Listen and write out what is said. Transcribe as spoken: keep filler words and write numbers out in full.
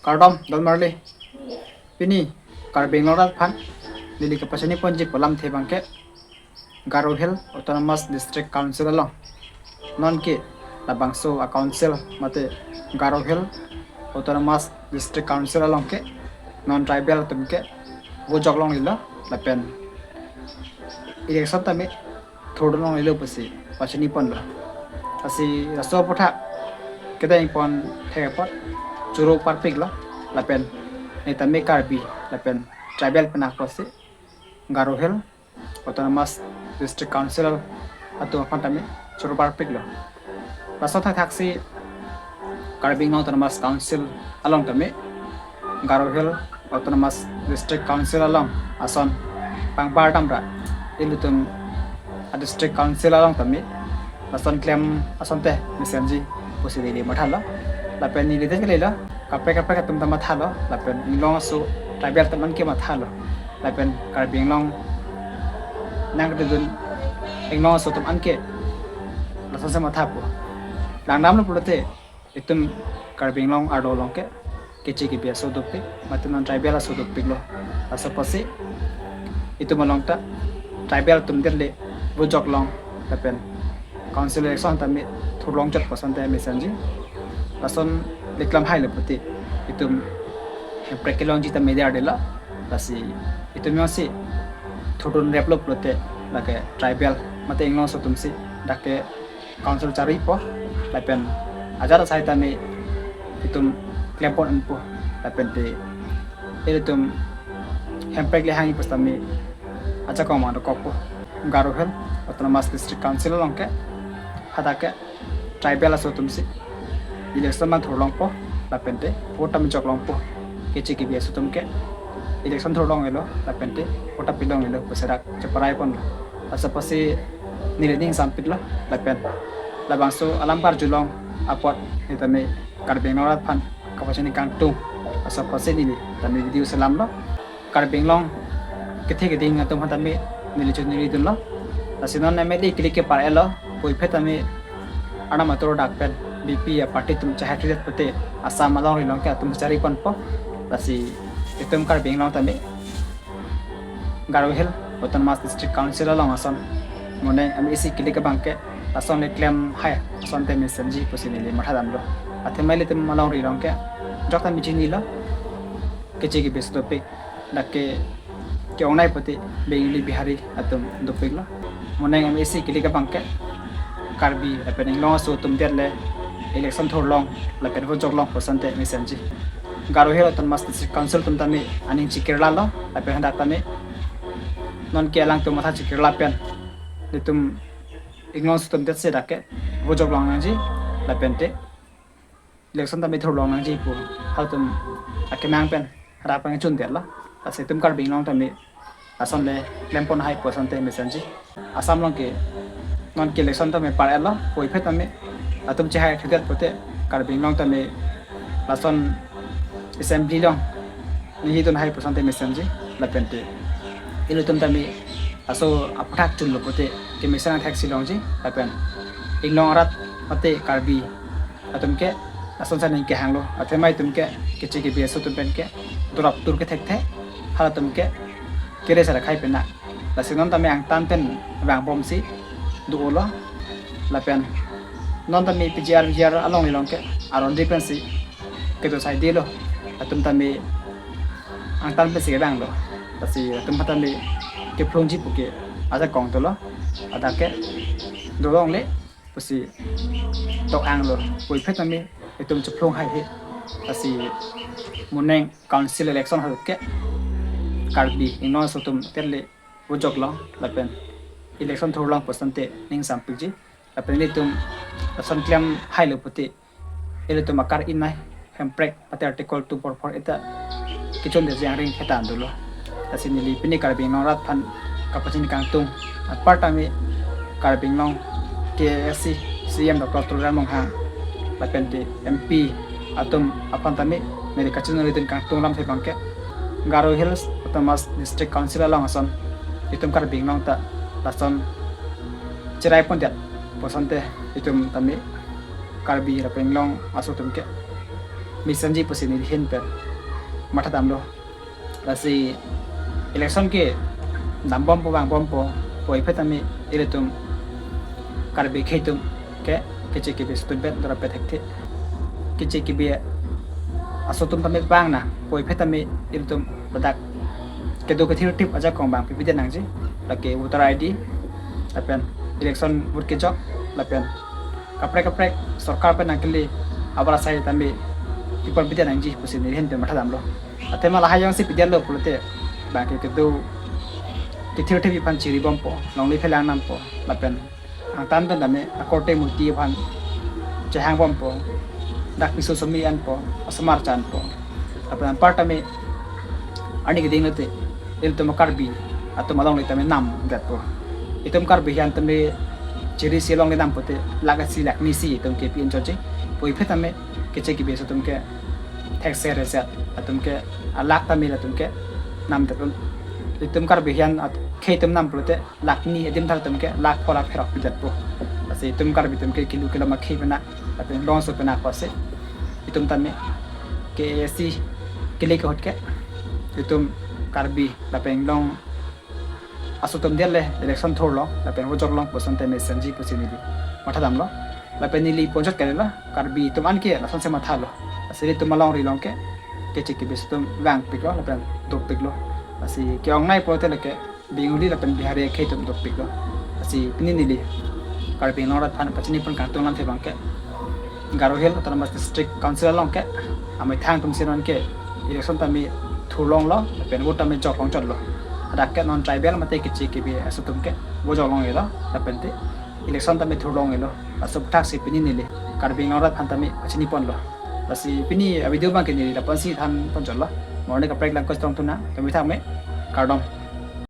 Kardom, don marli. Pini Karbi Anglong arat aphan neli kapachini ponji pu alamthe abangke Garo Hills Autonomous District Council along non ke labangso a council mate Garo Hills Autonomous District Council along ke non tribal atum ke vote jok longlelo lapen election tame thurdun longlelo pusi pachini ponlo. Lasi laso aputhak kedeng pon thek apot choro parpiklo lapen ne tame Karbi lapen tribal pen apotsi Garo Hills Autonomous District Council atum aphan tame choro parpiklo. Laso thakthaksi Karbi Anglong Autonomous Council along tame Garo Hills Autonomous District Council along ason pangpar damra ilitum a district council along tame lason klem asonte mesenji pusi neli mathalo. Lapen neli det kalilo, kaprek kaprek atum ta mathalo, lapen inglong aso tribal atum an ke mathalo, lapen Karbi Anglong nangkedun inglong aso atum an ke lasonsi mathapo. Langdamlo pulote itum Karbi Anglong arlo along ke keche kebi aso dopik, mate non tribal aso dopiklo. Laso apotsi itum along ta tribal atum det le vote jok long lapen council election tame thurlong chot pu asonte mesenji. Lason le klemhailo pulote itum hemprek kelongji tame dardelo. Lasi itum jongsi thurdun replo pulote lake tribal mate inglong aso atumsi dak ke council charipo lapen ajat asai tame itum klem pon unpo lapen te ilitum hemprek le hangji pu setame ajakong ma dokokpo. Garo Hills Autonomous District Council along ke hadak ke tribal aso atumsi election ma thurlongpo lapen te vote tame jok longpo. Keche kebi aso atum ke election thurlonglelo lapen te vote ta pilonglelo pusi dak cheparai ponlo. Laso apotsi neli ning sampiklo lapen labangso alam karjulong apot ne tame Karbi Anglong arat aphan kapachini kangtung. Laso apotsi neli tame video selamlo. Karbi Anglong kethe keding atum aphan tame neli choningri dunlo. Lasi non M L A kili kepar-etlo, puvoiphit tame arnam atur dak pen B P a party atum chehai thridet pulote Assam alongri along ke atum chari ponpo. Lasi itum Karbi Anglong tame Garo Hills Autonomous District Council along ason moneng M A C kili ke abangke lason le klemhai asonte mesenji pusi neli mathadamlo. Athema ilitum alongri along ke jok tame chinilo, keche kebi aso dopik, dak ke ke-ongnei pulote Bengali Bihari atum dopiklo. Moneng M A C kili ke abangke Karbi lapen inglong aso atum det le election thurlong lapen vote jok long pu asonte mesenji. Garo Hills Autonomous District Council atum tame aning chekirlalo lapen hadak tame non ke alangtum matha chekirla pen itum inglong aso atum detsi dak ke vote jok long nangji lapen te election tame thurlong nangji pu halatum akenang pen hadak pangchundetlo. Lasi itum Karbi Anglong tame lason le klem ponhai pu asonte mesenji. Assam along ke non ke election tame par-etlo, puvoiphit tame atum chehai thridet pulote Karbi Anglong tame lason assembly along ningjedunhai pu asonte mesenji lapen te ilitum tame laso aputhak chunlo pulote kemesen athak si longji lapen inglong arat mate Karbi atum ke lason aning kehanglo. Athema itum ke keche kebi aso atum pen ke dorap tur kethekthe, halatum ke kere sara khai pena. Lasi non tame angtan pen vangbomsi do-olo lapen non tame P G R V G R alongri along ke aron ri pensi kedo saidelo. Atum tame angtan pensi kevanglo. Lasi atum aphan tame kephlungji pu ke ajakong dolo. Hadak ke dolongle pusi tok anglo, puvoiphit tame itum chephlung haihe. Lasi moneng council election ahut ke Karbi inglong aso atum det le vote jok long lapen election thurlong pu asonte ning sampikji. Lapen ilitum lason klemhailo pulote ilitum akar-inei hemprek mate Article two four four A ta kechunde jangring hetan dolo. Lasi neli pini Karbi Anglong arat aphan kapachini kangtung, anparta me Karbi Anglong K A A C C E M Doctor Tuliram Ronghang lapen te M P atum aphan tame neli kachiningri dun kangtung alamthe abangke Garo Hills Autonomous District Council along ason itum Karbi Anglong ta lason cherai pondet pu asonte itum tame Karbi lapen inglong aso atum ke mesenji pusi neli ahin pen matha damlo. Lasi election ke dambompo vangbompo puvoiphit tame ilitum Karbi akhei atum ke keche kebi aso atum pen dorap pet thekthe. Keche kebi aso atum tame vang nang puvoiphit tame ilitum ladak kedo kethirthip ajakong abang pipedet nangji. Lake voter I D lapen election vote kejok lapen kaprek kaprek sorkar pen nangkele abar asai tame pipon pedet nangji pusi neli ahin pen matha damlo. Athema lahai jongsi pedetlo pulote bangke kedo kethirthip aphan chiribompo, longle phelang nampo, lapen angtan pen tame akorte murti aphan chehangbompo, dak piso somi anpo, asomar chanpo. Lapen anpar tame arni keding lote ilitum Karbi atum alongle tame namdetpo. Itum Karbi ahin tame chiri si longle nam pulote lakh isi lakh hini si itum ke pi-en chotji. Puvoiphit tame keche kebi aso atum ke thekser reset atum ke alakh tame latum ke namdetpo. Itum Karbi ahin akhei atum nam pulote lakh hini, adim thar atum ke lakh pho lakh pherok pidetpo. Lasi itum Karbi atum ke kelu kelom akhei pen nang lapen longso pen nang pusi itum tame K A A C kele ahut ke itum Karbi lapen long aso atum det le election thurlong lapen vote joklong puson tame mesenji pusi neli matha damlo. Lapen neli ponchot kalilo, Karbi atum anke lasonsi mathalo. Lasi ilitum alongri along ke keche kebi aso atum vangpiklo lapen dopiklo. Lasi ke-ongnei pulote lake Bengali lapen Bihari akhei atum dopiklo. Lasi pini neli Karbi Anglong arat aphan pachini pon kangtung alamthe abangke Garo Hill Autonomous District Council along ke amethang atumsi non ke election tame thurlonglo lapen vote tame joklong chotlo. Hadak ke non tribal mate keche kebi aso atum ke vote joklong-elo lapen te election tame thurlong-elo. Laso aphuthak si pini neli Karbi Anglong arat aphan tame pachini ponlo. Lasi pini avideo abangke neli lapu-ansi than pon chotlo. Mo arni kaprek lang kostong tuna, tumi thak me, kardom.